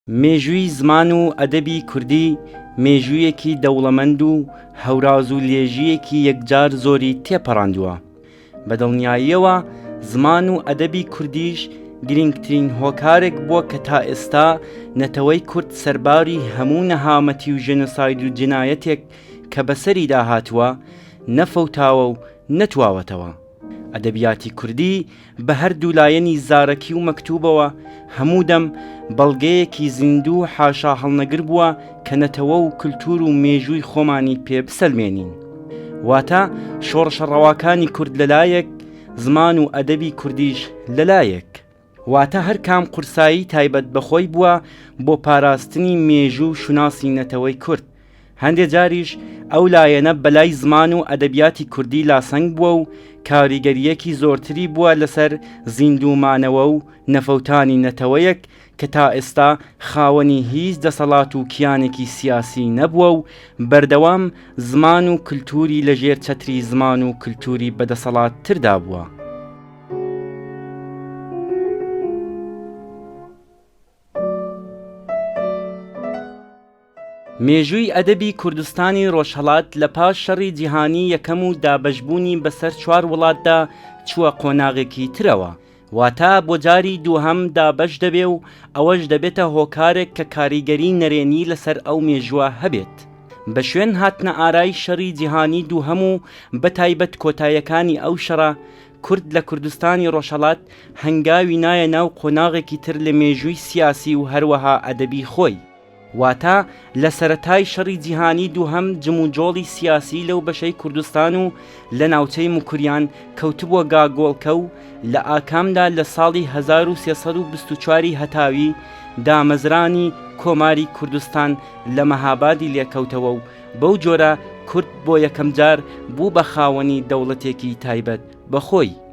مێژووی زمان و ئەدەبی کوردی مێژوویەکی دەوڵەمەند و هەوراز و لێژییەکی یەکجار زۆری تێپەڕاندووە. بە دڵنیاییەوە زمان و ئەدەبی کوردیش گرینگترین هۆکارێک بووە کە تا ئێستا نەتەوەی کورد سەرباری هەموو نەهامەتی و ژێنۆساید و جینایەتێک کە بەسەریدا هاتووە، نەفەوتاوە و نەتواوەتەوە. ئەدەبیاتی کوردی بە هەردوو لایەنی زارەکی و مەکتوبەوە هەموو دەم بەڵگەیەکی زیندوو و حاشا هەڵنەگر بووە کە نەتەوە و کلتور و مێژووی خۆمانی پێ بسەلمێنین. واتە شۆڕشە ڕەواکانی کورد لەلایەک، زمان و ئەدەبی کوردیش لەلایەک. واتە هەر کام قورسایی تایبەت بە خۆی بووە بۆ پاراستنی مێژوو و شوناسی نەتەوەی کورد. هەندێ جاریش ئەو لایەنە بەلای زمان و ئەدەبیاتی کوردی لاسەنگ بووە و کاریگەرییەکی زۆرتری بووە لەسەر زیندوو مانەوە و نەفەوتانی نەتەوەیەک کە تا ئێستا خاوەنی هیچ دەسەڵات و کیانێکی سیاسی نەبووە و بەردەوام زمان و کلتوری لەژێر چەتری زمان و کلتوری بەدەسەڵاتتردا بووە. مێژووی ئەدەبی کوردستانی ڕۆژهەڵات لە پاش شەڕی جیهانی یەکەم و دابەشبوونی بەسەر چوار وڵاتدا چووە قۆناغێکی ترەوە، واتە بۆ جاری دووهەم دابەش دەبێ و ئەوەش دەبێتە هۆکارێک کە کاریگەری نەرێنی لەسەر ئەو مێژووە هەبێت. بە شوێن هاتنە ئارای شەڕی جیهانی دووهەم و بە تایبەت کۆتایەکانی ئەو شەڕە، کورد لە کوردستانی ڕۆژهەڵات هەنگاوی نایە ناو قۆناغێکی تر لە مێژووی سیاسی و هەروەها ئەدەبی خۆی. واتە لە سەرەتای شەڕی جیهانی دووهەم جموجۆڵی سیاسی لەو بەشەی کوردستان و لە ناوچەی موکریان کەوتبووە گاگۆڵکە و لە ئاکامدا لە ساڵی 1324 ی هەتاوی دامەزرانی کۆماری کوردستان لە مەهابادی لێکەوتەوە و بەو جۆرە کورد بۆ یەکەمجار بوو بە خاوەنی دەوڵەتێکی تایبەت بە خۆی.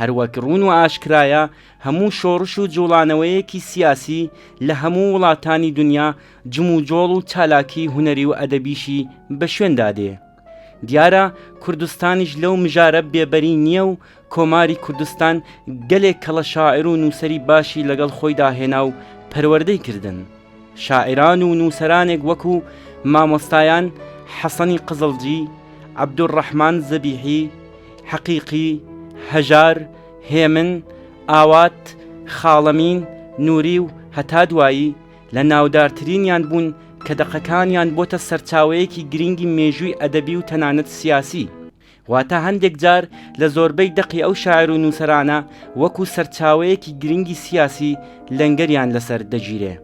هەروەک ڕوون و ئاشکرایە هەموو شۆڕش و جوڵانەوەیەکی سیاسی لە هەموو وڵاتانی دونیا جموجۆڵ و چالاکی هونەری و ئەدەبیشی بە شوێندا دێ. دیارە کوردستانیش لەو مژارە بێبەری نییە و کۆماری کوردستان گەلێک کەڵە شاعیر و نووسەری باشی لەگەڵ خۆیدا هێنا و پەروەردەی کردن. شاعیران و نووسەرانێک وەکوو مامۆستایان حەسەنی قزڵجی، عەبدولڕەحمان زەبیحی، حەقیقی، هەژار، هێمن، ئاوات، خاڵەمین، نوری و هەتا دوایی، لە ناودارترینیان بوون کە دەقەکانیان بۆتە سەرچاوەیەکی گرینگی مێژووی ئەدەبی و تەنانەت سیاسی. واتە هەندێک جار لە زۆربەی دەقی ئەو شاعیر و نووسەرانە وەکو سەرچاوەیەکی گرنگی سیاسی لەنگەریان لەسەر دەگیرێ.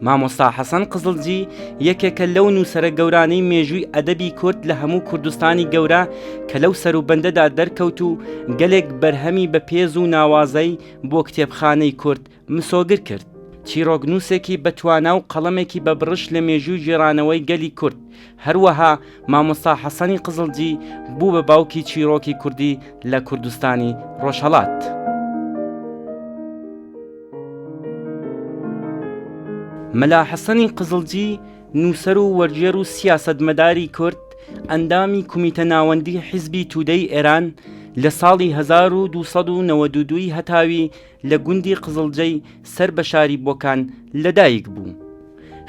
مامۆستا حەسەن قزڵجی یەکێکە لەو نووسەرە گەورانەی مێژووی ئەدەبی کورد لە هەموو کوردستانی گەورە کە لەو سەروبەندەدا دەرکەوت و گەلێک بەرهەمی بەپێز و ناوازەی بۆ کتێبخانەی کورد مسۆگر کرد. چیڕۆکنووسێکی بەتوانا و قەڵەمێکی بە بڕشت لە مێژووی گێڕانەوەی گەلی کورد، هەروەها مامۆستا حەسەنی قزڵجی بوو بە باوکی چیڕۆکی کوردی لە کوردستانی ڕۆژهەڵات. مەلا حەسەنی قزڵجی نووسەر و وەرگێڕ و سیاسەتمەداری کورد، ئەندامی کومیتە ناوەندی حیزبی توودەی ئێران لە ساڵی 1292 ی هەتاوی لە گوندی قزڵجەی سەر بە شاری بۆکان لەدایک بوو.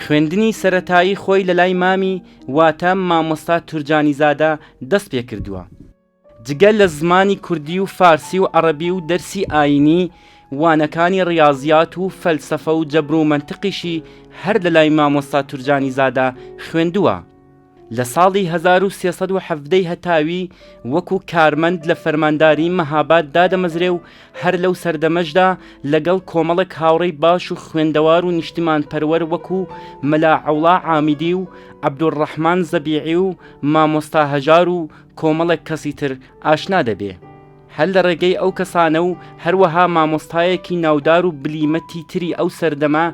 خوێندنی سەرەتایی خۆی لە لای مامی واتە مامۆستا تورجانیزادە دەست پێ کردووە. جگە لە زمانی کوردی و فارسی و عەڕەبی و دەرسی ئایینی، وانەکانی ڕیازیات و فەلسەفە و جەبر و مەنتقیشی هەر لە لای مامۆستا تورجانیزادە خوێندووە. لە ساڵی 1317 ی هەتاوی وەکو کارمەند لە فەرمانداری مەهاباد دادەمەزرێ و هەر لەو سەردەمەشدا لەگەڵ کۆمەڵێک هاوڕێی باش و خوێندەوار و نیشتیمانپەروەر وەکو مەلا عەوڵا عامیدی و عەبدولڕەحمان زەبیعی و مامۆستا هەژار و کۆمەڵێک کەسی تر ئاشنا دەبێ. هەر لە ڕێگەی ئەو کەسانە و هەروەها مامۆستایەکی ناودار و بلیمەتی تری ئەو سەردەمە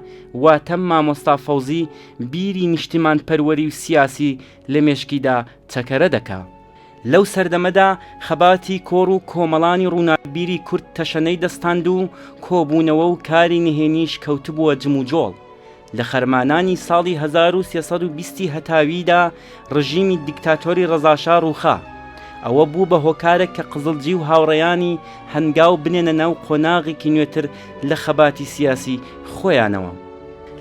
واتە مامۆستا فەوزی بیری نیشتیمانپەروەری و سیاسی لە مێشکیدا چەکەرە دەکا. لەو سەردەمەدا خەباتی کۆڕ و کۆمەڵانی ڕووناکبیری کورد تەشەنەی دەستاند و کۆبوونەوە و کاری نهێنیش کەوتبووە جموجۆڵ. لە خەرمانانی ساڵی 1320 ی هەتاویدا ڕژیمی دیکتاتۆری ڕەزاشا ڕووخا. ئەوە بوو بە هۆکارێک کە قزڵجی و هاوڕێیانی هەنگاو بنێنە ناو قۆناغێکی نوێتر لە خەباتی سیاسی خۆیانەوە.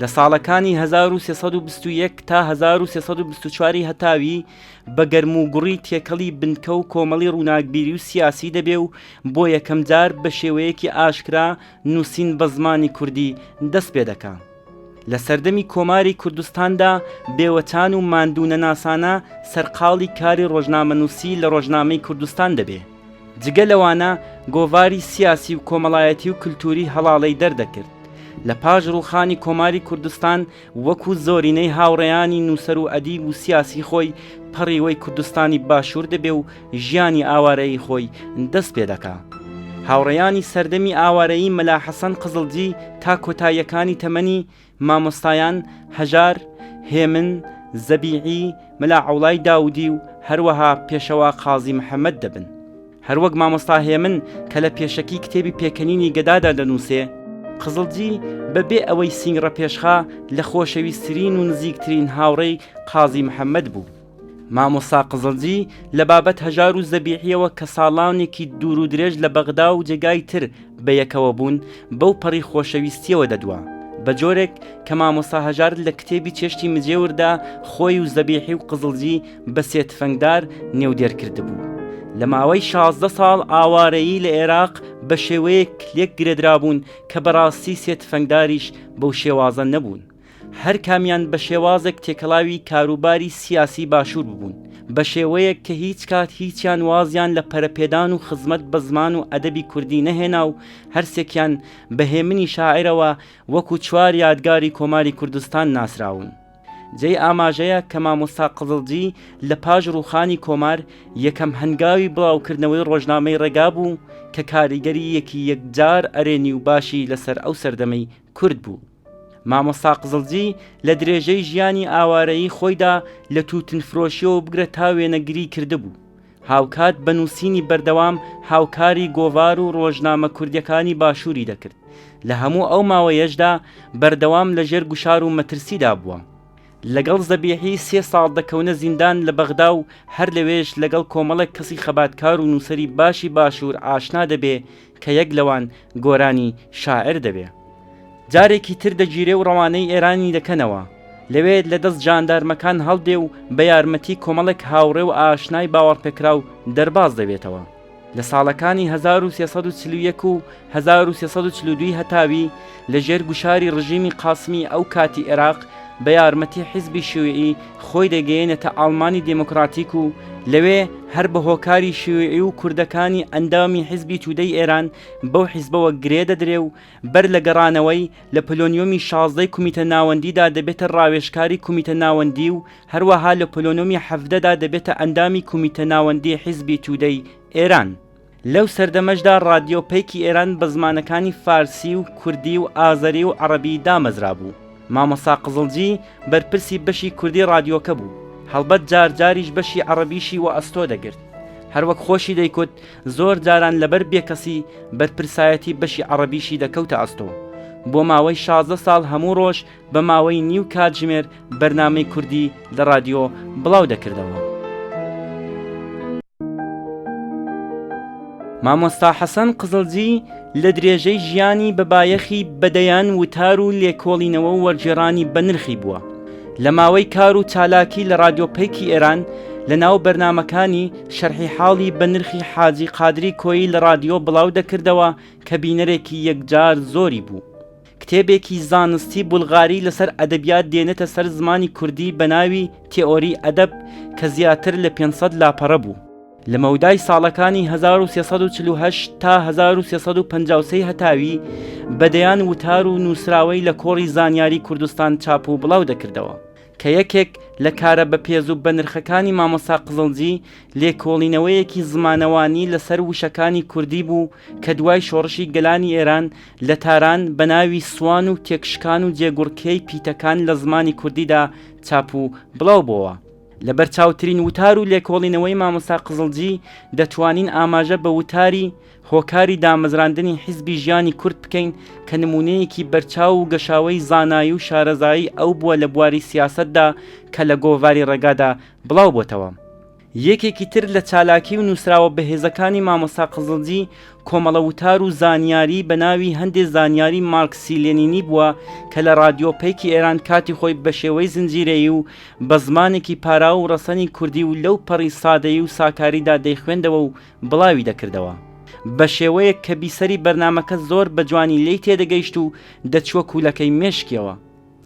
لە ساڵەکانی 1321 تا 1324 هەتاوی بە گەرموگوڕی تێکەڵی بنکە و کۆمەڵی ڕووناکبیری و سیاسی دەبێ و بۆ یەکەم جار بە شێوەیەکی ئاشکرا نووسین بە زمانی کوردی دەست پێ دەکا. لە سەردەمی کۆماری کوردستاندا بێوچان و ماندوونەناسانە سەرقاڵی کاری ڕۆژنامەنووسی لە ڕۆژنامەی کوردستان دەبێ. جگە لەوانە گۆڤاری سیاسی و کۆمەڵایەتی و کلتوری هەڵاڵەی دەردەکرد. لە پاش ڕووخانی کۆماری کوردستان وەکوو زۆرینەی هاوڕێیانی نووسەر و ئەدیب و سیاسی خۆی پەڕیوەی کوردستانی باشوور دەبێ و ژیانی ئاوارەیی خۆی دەست پێ دەکا. هاوڕێیانی سەردەمی ئاوارەیی مەلا حەسەن قزڵجی تا کۆتاییەکانی تەمەنی، مامۆستایان هەژار، هێمن، زەبیحی، مەلا عەوڵای داودی و هەروەها پێشەوا قازی محەمەد دەبن. هەروەک مامۆستا هێمن کە لە پێشەکی کتێبی پێکەنینی گەدادا دەنووسێ، قزڵجی بە بێ ئەوەی سینگ ڕەپێشخا لە خۆشەویسترین و نزیکترین هاوڕێی قازی محەمەد بوو. مامۆستا قزڵجی لە بابەت هەژار و زەبیحیەوە کە ساڵانێکی دوور و درێژ لە بەغدا و جێگای تر بە یەکەوە بوون بەو پەڕی خۆشەویستیەوە دەدوا بە جۆرێک کە مامۆستا هەژار لە کتێبی چێشتی مجێوردا خۆی و زەبیحی و قزڵجی بە سێ تفەنگدار نێودێر کردبوو. لە ماوەی 16 ساڵ ئاوارەیی لە ئێراق بە شێوەیەک لێک گرێدرابوون کە بەڕاستی سێ تفەنگداریش بەو شێوازە نەبوون. هەر کامیان بە شێوازێک تێکەڵاوی کاروباری سیاسی باشوور ببوون، بە شێوەیەک کە هیچ کات هیچیان وازیان لە پەرەپێدان و خزمەت بە زمان و ئەدەبی کوردی نەهێنا و هەرسێکیان بە هێمنی شاعیرەوە وەکوو چوار یادگاری کۆماری کوردستان ناسراون. جێی ئاماژەیە کە مامۆستا قزڵجی لە پاش ڕووخانی کۆمار یەکەم هەنگاوی بڵاوکردنەوەی ڕۆژنامەی ڕێگا بوو کە کاریگەرییەکی یەکجار ئەرێنی و باشی لەسەر ئەو سەردەمەی کورد بوو. مامۆستا قزڵجی لە درێژەی ژیانی ئاوارەیی خۆیدا لە تووتن فرۆشیەوە بگرە تا وێنەگری کردبوو. هاوکات بە نووسینی بەردەوام هاوکاری گۆڤار و ڕۆژنامە کوردیەکانی باشووری دەکرد. لە هەموو ئەو ماوەیەشدا بەردەوام لە ژێر گوشار و مەترسیدا بووە. لەگەڵ زەبیحی سێ ساڵ دەکەونە زیندان لە بەغدا و هەر لەوێش لەگەڵ کۆمەڵێک کەسی خەباتکار و نووسەری باشی باشوور ئاشنا دەبێ کە یەک لەوان گۆرانی شاعر دەبێ. جارێکی تر دەگیرێ و ڕەوانەی ئێرانی دەکەنەوە. لەوێ لە دەست ژاندارمەکان هەڵدێ و بە یارمەتی کۆمەڵێک هاوڕێ و ئاشنای باوەڕپێکراو دەرباز دەبێتەوە. لە ساڵەکانی 1341 و 1342 هەتاوی لە ژێر گوشاری ڕژیمی قاسمی ئەو کاتی ئێراق بە یارمەتی حیزبی شیوعی خۆی دەگەیەنێتە ئاڵمانی دێمۆکڕاتیک و لەوێ هەر بە هۆکاری شیوعی و کوردەکانی ئەندامی حیزبی تودەی ئێران بەو حیزبەوە گرێ دەدرێ و بەر لە گەڕانەوەی لە پلۆنیۆمی شازدەی کومیتە ناوەندیدا دەبێتە ڕاوێژکاری کومیتە ناوەندی و هەروەها لە پلۆنۆمی حەڤدەدا دەبێتە ئەندامی کومیتە ناوەندی حیزبی تودەی ئێران. لەو سەردەمەشدا ڕادیۆ پەیکی ئێران بە زمانەکانی فارسی و کوردی و ئازەری و عەڕەبی دامەزرابوو. مامۆستا قزڵجی بەرپرسی بەشی کوردی ڕادیۆکە بوو. هەڵبەت جار جاریش بەشی عەڕەبیشی وەئەستۆ دەگرت. هەروەک خۆشی دەیکوت زۆر جاران لەبەر بێکەسی بەرپرسایەتی بەشی عەڕەبیشی دەکەوتە ئەستۆ. بۆ ماوەی 16 ساڵ هەموو ڕۆژ بە ماوەی نیو کاتژمێر بەرنامەی کوردی لە ڕادیۆ بڵاو دەکردەوە. مامۆستا حەسەن قزڵجی لە درێژەی ژیانی بە بایەخی بە دەیان وتار و لێکۆڵینەوە و وەرگێڕانی بەنرخی بووە. لە ماوەی کار و چالاکی لە ڕادیۆ پەیکی ئێران لە ناو بەرنامەکانی شەرحی حاڵی بەنرخی حاجی قادری کۆیی لە ڕادیۆ بڵاو دەکردەوە کە بینەرێکی یەکجار زۆری بوو. کتێبێکی زانستی بولغاری لەسەر ئەدەبیات دێنێتە سەر زمانی کوردی بە ناوی تێئۆری ئەدەب کە زیاتر لە 500 لاپەڕە بوو. لە مەودای ساڵەکانی 1348 تا 1353 هەتاوی بە دەیان وتار و نووسراوەی لە کۆڕی زانیاری کوردستان چاپ و بڵاو دەکردەوە. کە یەکێک لە کارە بەپێز و بەنرخەکانی مامۆستا قزڵجی لێکۆڵینەوەیەکی زمانەوانی لەسەر وشەکانی کوردی بوو کە دوای شۆڕشی گەلانی ئێران لە تاران بە ناوی سوان و تێکشکان و جێگوڕکێی پیتەکان لە زمانی کوردیدا چاپ و بڵاو بۆوە. لە بەرچاوترین وتار و لێکۆڵینەوەی مامۆستا قزڵجی دەتوانین ئاماژە بە وتاری، هۆکاری دامەزراندنی حیزبی ژیانی کورد بکەین کە نموونەیەکی بەرچاو و گەشاوەی زانایی و شارەزایی ئەو بووە لە بواری سیاسەتدا کە لە گۆڤاری ڕێگادا بڵاو بۆتەوە. یەکێکی تر لە چالاکی و نووسراوە بەهێزەکانی مامۆستا قزڵجی کۆمەڵە وتار و زانیاری بە ناوی هەندێ زانیاری مارکسی لێنینی بووە کە لە ڕادیۆ پەیکی ئێران کاتی خۆی بە شێوەی زنجیرەیی و بە زمانێکی پاراو و ڕەسەنی کوردی و لەو پەڕی سادەیی و ساکاریدا دەیخوێندەوە و بڵاوی دەکردەوە بە شێوەیەک کە بیسەری بەرنامەکە زۆر بە جوانی لێی تێدەگەیشت و دەچووە کوولەکەی مێشکیەوە.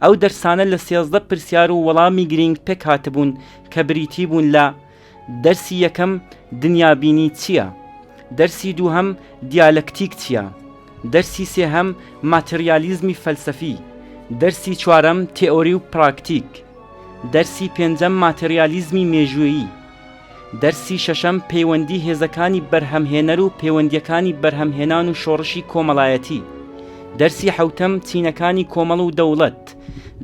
ئەو دەرسانە لە 13 پرسیار و وەڵامی گرینگ پێکهاتبوون کە بریتی بوون لە، دەرسی یەکەم، دنیابینی چییە؟ دەرسی دووهەم، دیالەکتیک چییە؟ دەرسی سێهەم، ماتریالیزمی فەلسەفی. دەرسی چوارەم، تێئۆری و پراکتیک. دەرسی پێنجەم، ماتریالیزمی مێژوویی. دەرسی شەشەم، پەیوەندی هێزەکانی بەرهەمهێنەر و پەیوەندییەکانی بەرهەمهێنان و شۆڕشی کۆمەڵایەتی. دەرسی حەوتەم، چینەکانی کۆمەڵ و دەوڵەت.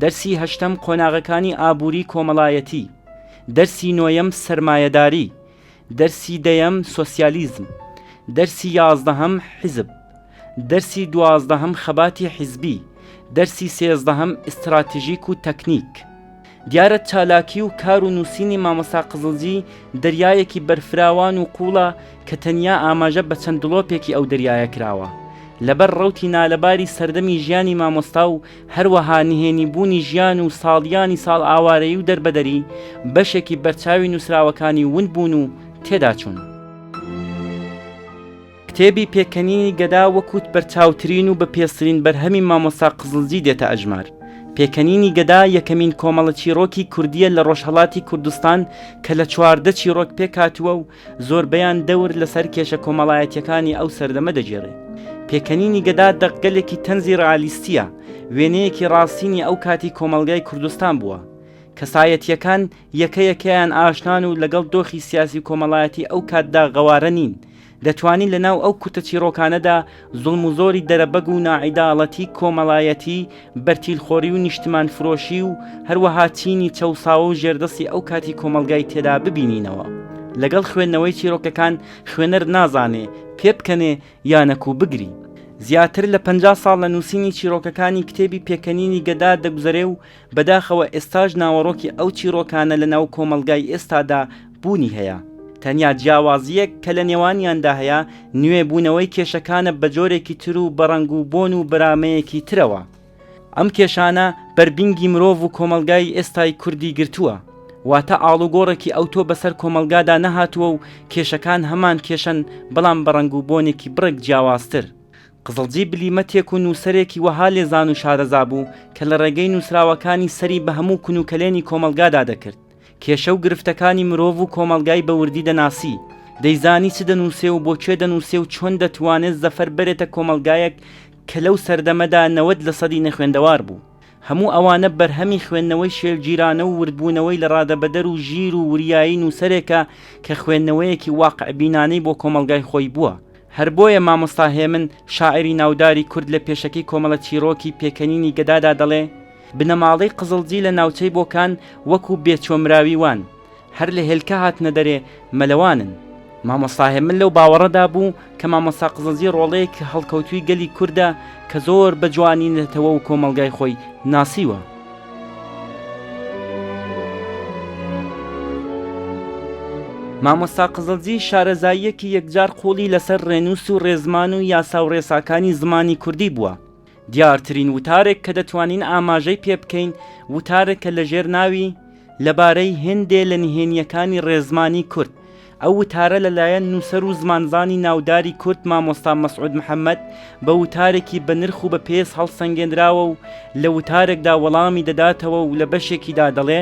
دەرسی هەشتەم، قۆناغەکانی ئابووری کۆمەڵایەتی. دەرسی نۆیەم، سەرمایەداری. دەرسی دەیەم، سۆسیالیزم. دەرسی یازدەهەم، حیزب. دەرسی دوازدەهەم، خەباتی حیزبی. دەرسی سێزدەهەم، ئیستراتژیک و تەکنیک. دیارە چالاکی و کار و نووسینی مامۆستا قزڵجی دەریایەکی بەرفراوان و قووڵە کە تەنیا ئاماژە بە چەند دڵۆپێکی ئەو دەریایە کراوە. لەبەر ڕەوتی نالەباری سەردەمی ژیانی مامۆستا و هەروەها نهێنی بوونی ژیان و ساڵیانی ساڵ ئاوارەیی و دەربەدەری، بەشێکی بەرچاوی نووسراوەکانی ون بوون و تێداچوون. کتێبی پێکەنینی گەدا وەکوو بەرچاوترین و بەپێزترین بەرهەمی مامۆستا قزڵجی دێتە ئەژمار. پێکەنینی گەدا یەکەمین کۆمەڵە چیڕۆکی کوردییە لە ڕۆژهەڵاتی کوردستان کە لە 14 چیڕۆک پێکهاتووە و زۆربەیان دەور لەسەر کێشە کۆمەڵایەتییەکانی ئەو سەردەمە دەگێڕێ. پێکەنینی گەدا دەقگەلێکی تەنزی ڕئالیستییە، وێنەیەکی ڕاستینی ئەو کاتی کۆمەڵگای کوردستان بووە. کەسایەتییەکان یەکە یەکەیان ئاشنان و لەگەڵ دۆخی سیاسی و کۆمەڵایەتی ئەو کاتدا غەوارە نین. دەتوانین لە ناو ئەو کورتە چیڕۆکانەدا زوڵم و زۆری دەرەبەگ و ناعیداڵەتی کۆمەڵایەتی، بەرتیلخۆری و نیشتمانفرۆشی و هەروەها چینی چەوساوە و ژێردەستی ئەو کاتی کۆمەڵگای تێدا ببینینەوە. لەگەڵ خوێندنەوەی چیرۆکەکان خوێنەر نازانێ پێبکەنێ یا نەکوو بگری. زیاتر لە 50 ساڵ لە نووسینی چیرۆکەکانی کتێبی پێکەنینی گەدا دەگوزەرێ و بەداخەوە ئێستاش ناوەڕۆکی ئەو چیڕۆکانە لە ناو کۆمەڵگای ئێستادا بوونی هەیە. تەنیا جیاوازییەک کە لە نێوانیاندا هەیە نوێ بوونەوەی کێشەکانە بە جۆرێکی تر و بە ڕەنگ و بۆن و بەرامەیەکی ترەوە. ئەم کێشانە بەربینگی مرۆڤ و کۆمەڵگای ئێستای کوردی گرتووە. واتە ئاڵوگۆڕێکی ئەوتۆ بەسەر کۆمەڵگادا نەهاتووە و کێشەکان هەمان کێشەن بەڵام بە ڕەنگ و بۆنێکی بڕێک جیاوازتر. قزڵجی بلیمەتێک و نووسەرێکی وەها لێزان و شارەزا بوو کە لە ڕێگەی نووسراوەکانی سەری بە هەموو کون و کەلێنی کۆمەڵگادا دەکرد. کێشە و گرفتەکانی مرۆڤ و کۆمەڵگای بە وردی دەناسی. دەیزانی چ دەنووسێ و بۆ کوێ دەنووسێ و چۆن دەتوانێ زەفەر بەرێتە کۆمەڵگایەک کە لەو سەردەمەدا 90 لە سەدی نەخوێندەوار بوو. هەموو ئەوانە بەرهەمی خوێندنەوەی شێلگیرانە و وردبوونەوەی لە ڕادەبەدەر و ژیر و وریایی نووسەرێکە کە خوێندنەوەیەکی واقعبینانەی بۆ کۆمەڵگای خۆی بووە. هەر بۆیە مامۆستا هێمن شاعیری ناوداری کورد لە پێشەکی کۆمەڵە چیڕۆکی پێکەنینی گەدادا دەڵێ، بنەماڵەی قزڵجی لە ناوچەی بۆکان وەکوو بێچوەمراوی وان، هەر لە هێلکە هاتنە دەرێ مەلەوانن. مامۆستا هێمن لەو باوەڕەدا بوو کە مامۆستا قزڵجی ڕۆڵەیەکی هەڵکەوتووی گەلی کوردە کە زۆر بە جوانی نەتەوە و کۆمەڵگای خۆی ناسیوە. مامۆستا قزڵجی شارەزاییەکی یەکجار قووڵی لەسەر ڕێنووس و ڕێزمان و یاسا و ڕێساکانی زمانی کوردی بووە. دیارترین وتارێک کە دەتوانین ئاماژەی پێ بکەین وتارێکە لەژێر ناوی، لەبارەی هێندێ لە نهێنییەکانی ڕێزمانی کورد، ئەو وتارە لەلایەن نووسەر و زمانزانی ناوداری کورد مامۆستا مەسعود محەمەد بە وتارێکی بەنرخ و بەپێز هەڵسەنگێنراوە و لە وتارێکدا وەڵامی دەداتەوە و لە بەشێکیدا دەڵێ،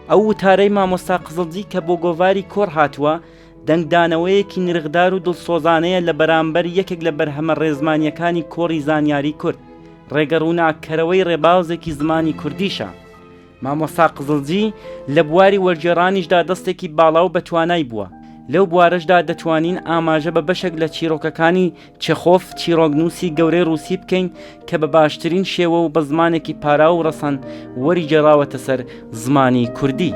ئەو وتارەی مامۆستا قزڵجی کە بۆ گۆڤاری کۆڕ هاتووە، دەنگدانەوەیەکی نرخدار و دڵسۆزانەیە لە بەرامبەر یەکێک لە بەرهەمە ڕێزمانییەکانی کۆڕی زانیاری کورد، ڕێگە ڕووناککەرەوەی ڕێبازێکی زمانی کوردیشە. مامۆستا قزڵجی لە بواری وەرگێڕانیشدا دەستێکی باڵا و بەتوانای بووە، لەو بوارەشدا دەتوانین ئاماژە بە بەشێک لە چیڕۆکەکانی چێخۆف چیڕۆکنووسی گەورەی ڕووسی بکەین کە بە باشترین شێوە و بە زمانێکی پاراو و ڕەسەن وەریگێڕاوەتە سەر زمانی کوردی.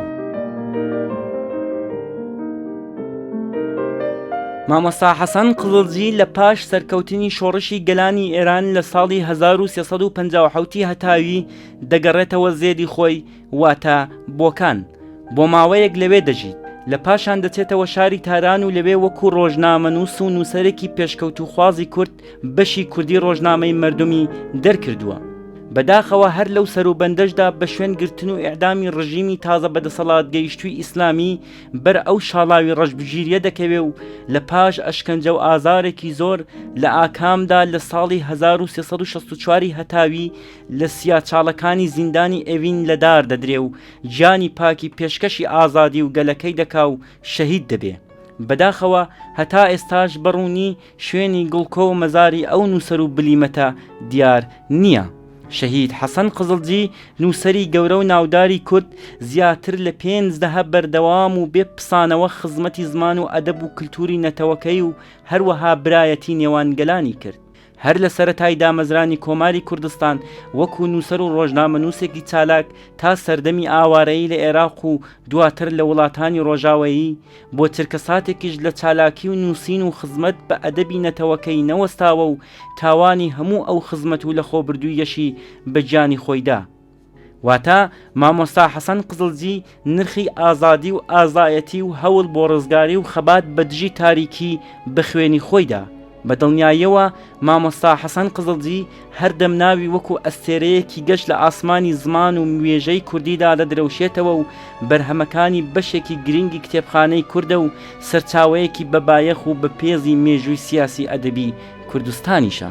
مامۆستا حەسەن قزڵجی لە پاش سەرکەوتنی شۆڕشی گەلانی ئێران لە ساڵی 1357 هەتاوی دەگەڕێتەوە زێدی خۆی واتە بۆکان، بۆ ماوەیەک لەوێ دەژیت. لە پاشان دەچێتەوە شاری تاران و لەوێ وەکوو ڕۆژنامەنووس و نووسەرێکی پێشکەوتووخوازی کورد بەشی کوردی ڕۆژنامەی مەردومی دەرکردووە. بەداخەوە هەر لەو سەروبەندەشدا بە شوێن گرتن و ئێعدامی ڕژیمی تازە بەدەسەڵات گەیشتووی ئیسلامی بەر ئەو شاڵاوی ڕەشبگیریە دەکەوێ و لە پاش ئەشکەنجە و ئازارێکی زۆر لە ئاکامدا لە ساڵی 1364 هەتاوی لە سیاچاڵەکانی زیندانی ئێڤین لە دار دەدرێ و گیانی پاکی پێشکەشی ئازادی و گەلەکەی دەکا و شەهید دەبێ. بەداخەوە هەتا ئێستاش بە ڕوونی شوێنی گڵکۆ و مەزاری ئەو نووسەر و بلیمەتە دیار نییە. شەهید حەسەن قزڵجی نووسەری گەورە و ناوداری کورد زیاتر لە پێنج دەهە بەردەوام و بێ پسانەوە خزمەتی زمان و ئەدەب و کلتوری نەتەوەکەی و هەروەها برایەتی نێوان گەلانی کرد. هەر لە سەرەتای دامەزرانی کۆماری کوردستان وەکو نووسەر و ڕۆژنامەنووسێکی چالاک تا سەردەمی ئاوارەیی لە ئێراق و دواتر لە وڵاتانی ڕۆژاوەیی بۆ چرکەساتێکیش لە چالاکی و نووسین و خزمەت بە ئەدەبی نەتەوەکەی نەوەستاوە و تاوانی هەموو ئەو خزمەت و لەخۆبردووییەشی بە گیانی خۆی دا. واتە مامۆستا حەسەن قزڵجی نرخی ئازادی و ئازایەتی و هەوڵ بۆ ڕزگاری و خەبات بە دژی تاریکی بە خوێنی خۆی دا. بە دڵنیاییەوە مامۆستا حەسەن قزڵجی هەردەم ناوی وەکو ئەستێرەیەکی گەش لە ئاسمانی زمان و وێژەی کوردیدا دەدرەوشێتەوە و بەرهەمەکانی بەشێکی گرنگی کتێبخانەی کوردە و سەرچاوەیەکی بەبایەخ و بەپێزی مێژووی سیاسی ئەدەبی کوردستانیشە.